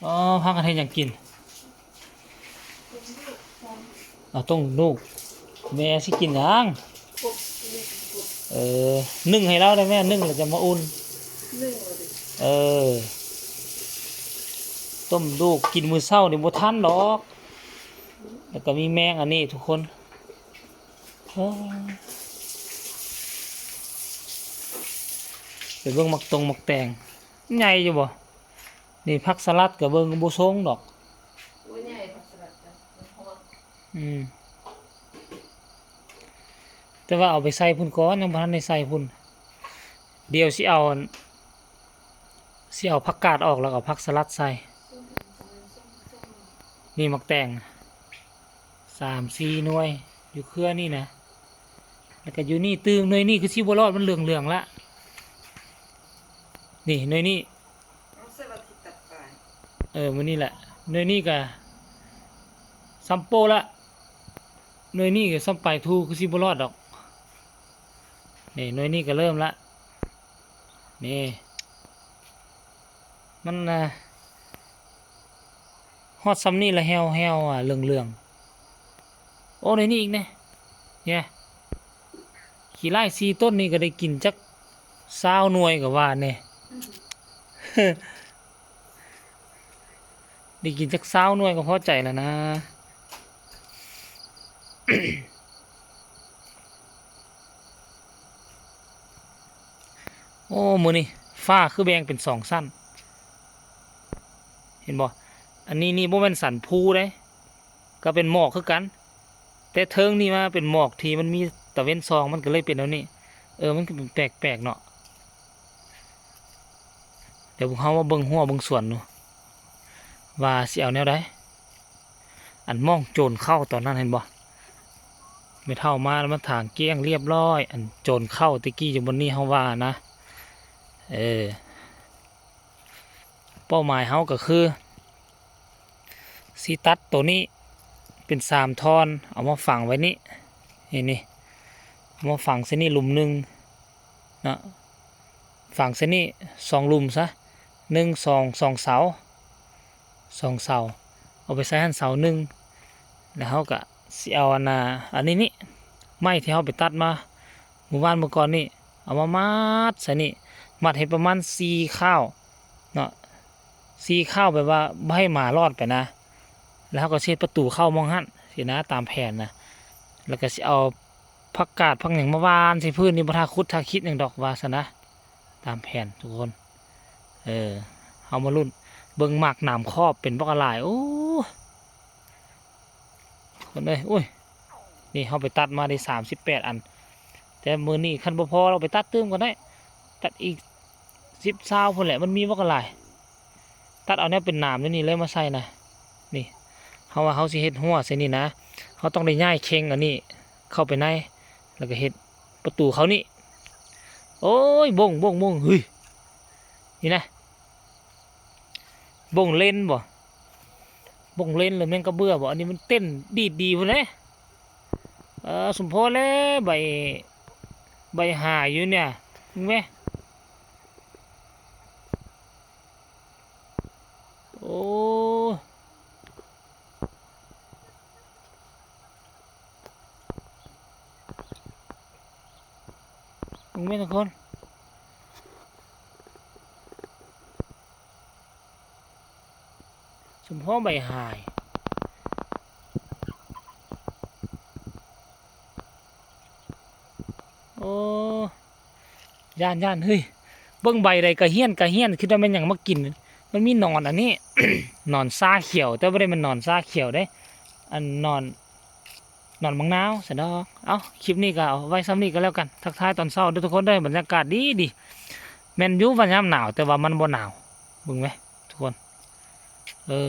ອໍ ພາກັນເຮັດຫຍັງກິນ? ເອົາຕົ້ມລູກ. ແມ່ຊິກິນຫຍັງ? ເອີ ໜຶ້ງໃຫ້ລາວໄດ້ແມ່ ໜຶ້ງແລ້ວຈະມາອຸ່ນ. ເອີ ຕົ້ມລູກກິນມື້ເຊົ້ານີ້ບໍ່ທັນດອກ. ແລ້ວກໍມີແມງອັນນີ້ທຸກຄົນ. ເອີ ໄປເບິ່ງໝາກຕົງໝາກແຕງ ໃຫຍ່ຢູ່ບໍ່? ນີ້ຜັກສະລັດກໍເບິ່ງບໍ່ຊົງດອກ. ໂອ້ຍ ໃຫຍ່ຜັກສະລັດນະ ມັນຮ້ອນ. ອືມ ແຕ່ວ່າເອົາໄປໃສ່ພຸ້ນກ່ອນ ຍັງບໍ່ທັນໄດ້ໃສ່ພຸ້ນ. ດຽວຊິເອົາ ຊິເອົາຜັກກາດອອກ ແລ້ວກໍເອົາຜັກສະລັດໃສ່. ນີ້ໝາກແຕງ ສາມສີ່ໜ່ວຍ ຢູ່ເຄືອນີ້ນະ. ແລ້ວກໍຢູ່ນີ້ຕື່ມ ໜ່ວຍນີ້ຄືຊິບໍ່ລອດ ມັນເຫຼືອງໆລະ. ນີ້ໜ່ວຍນີ້ ເອີ ມື້ນີ້ແຫຼະ. ໜ່ວຍນີ້ກະສ່ຳໂປ້ລະ ໜ່ວຍນີ້ກະສ່ຳປາຍທູ ຄືຊິບໍ່ລອດດອກ. ນີ້ໜ່ວຍນີ້ກະເລີ່ມລະ. ນີ້ ມັນນະ ຮອດຊ່ຳນີ້ລະແຫ້ວໆ ອາ ເຫຼືອງໆ. ໂອ້ ໃນນີ້ອີກແນ່ ເນຍ ຂີ້ໄລ່ສີ່ຕົ້ນນີ້ກໍໄດ້ກິນຈັກຊາວໜ່ວຍກໍວ່າແນ່. ໄດ້ກິນຈັກຊາວໜ່ວຍກໍພໍໃຈແລ້ວນະ. ໂອ້ ມື້ນີ້ຟ້າຄືແບ່ງເປັນສອງຊັ້ນ ເຫັນບໍ່? ອັນນີ້ນີ້ບໍ່ແມ່ນສັນພູເດ້ ກໍເປັນໝອກຄືກັນ ແຕ່ເທິງນີ້ມາເປັນໝອກທີ່ມັນມີຕາເວັນສ່ອງ ມັນກໍເລີຍເປັນແນວນີ້. ເອີ ມັນກໍເປັນແປກໆເນາະ. ດຽວພວກເຮົາມາເບິ່ງຮົ້ວເບິ່ງສວນດູ ວ່າຊິເອົາແນວໃດ. ອັນໝ່ອງໂຈນເຂົ້າຕອນນັ້ນເຫັນບໍ່? ແມ່ເຖົ້າມາແລ້ວມາຖາງກ້ຽງລຽບຮ້ອຍ. ອັນໂຈນເຂົ້າແຕ່ກີ້ຢູ່ບ່ອນນີ້ເຮົາວ່ານະ. ເອີ ເປົ້າໝາຍເຮົາກໍຄື ຊິຕັດໂຕນີ້ເປັນສາມທ່ອນ ເອົາມາຝັງໄວ້ນີ້ ນີ້ ນີ້ ເອົາມາຝັງໃສ່ນີ້ຫຼຸມໜຶ່ງເນາະ ຝັງໃສ່ນີ້ສອງຫຼຸມຊະ ໜຶ່ງ ສອງ ສອງເສົາ ສອງເສົາ ເອົາໄປໃສ່ຫັ້ນເສົາໜຶ່ງ ແລ້ວເຮົາກະຊິເອົາອັນນ່າ ອັນນີ້ນີ້ ໄມ້ທີ່ເຮົາໄປຕັດມາມື້ວານມື້ກ່ອນນີ້ ເອົາມາມັດໃສ່ນີ້ ມັດໃຫ້ປະມານສີ່ຂ້າວເນາະ ສີ່ຂ້າວ ແບບວ່າບໍ່ໃຫ້ໝາລອດໄປນະ ແລ້ວເຮົາກໍຊິເຮັດປະຕູເຂົ້າໝ່ອງຫັ້ນຊີ້ນະ ຕາມແຜນນະ ແລ້ວກໍຊິເອົາຜັກກາດຜັກຫຍັງມາຫວ່ານໃສ່ພື້ນນີ້ ບໍ່ຖ້າຂຸດຖ້າຄິດຫຍັງດອກວ່າຊັ້ນນະ ຕາມແຜນທຸກຄົນ. ເອີ ເຮົາມາລຸ້ນເບິ່ງໝາກໜາມຂອບເປັນບັກຫຼາຍ ໂອ້ ຄົນເອີຍ ໂອ້ຍ ນີ້ເຮົາໄປຕັດມາໄດ້ສາມສິບແປດອັນ ແຕ່ມື້ນີ້ຄັນບໍ່ພໍເຮົາໄປຕັດຕື່ມກໍໄດ້ ຕັດອີກສິບ ຊາວພຸ້ນແຫຼະ ມັນມີບັກຫຼາຍ ຕັດເອົາແນວເປັນໜາມແນວນີ້ເລີຍມາໃສ່ນະ ນີ້ ເຮົາວ່າເຮົາຊິເຮັດຮົ້ວໃສ່ນີ້ນະ ເຮົາຕ້ອງໄດ້ຍ້າຍເຄັ່ງອັນນີ້ເຂົ້າໄປໃນ ແລ້ວກໍເຮັດປະຕູເຂົ້ານີ້ ໂອ້ຍ ບົ້ງ ບົ້ງ ບົ້ງ ເຮີ້ຍ ນີ້ນະ ບົ້ງເລນບໍ? ບົ້ງເລນ ຫຼືແມ່ນກະເບືອບໍ? ອັນນີ້ມັນເຕັ້ນດີດດີພຸ້ນເດ້. ເອີ ສົມພໍແລ້ວ ໃບ ໃບຫາຍຢູ່ເນຍ ເບິ່ງແມ. ໂອ້ ເບິ່ງແມ່ທຸກຄົນ ສົມພໍໃບຫາຍ. ໂອ້ ຢ້ານໆ ເຮີ້ຍ ເບິ່ງໃບໃດກະຫ້ຽນກະຫ້ຽນ ຄິດວ່າແມ່ນຫຍັງມາກິນ. ມັນມີໜອນອັນນີ້ ໜອນຊາຂຽວ ແຕ່ບໍ່ໄດ້ແມ່ນໜອນຊາຂຽວເດ້ ອັນໜອນ ໜອນບັກນາວຊັ້ນດອກ. ເອົ້າ ຄລິບນີ້ກໍເອົາໄວ້ຊ່ຳນີ້ກໍແລ້ວກັນ ທັກທາຍຕອນເຊົ້າເດີ້ທຸກຄົນເດີ້ ບັນຍາກາດດີໆ. ແມ່ນຢູ່ວ່າຍາມໜາວ ແຕ່ວ່າມັນບໍ່ໜາວ ເບິ່ງແມທຸກຄົນ ເອີ.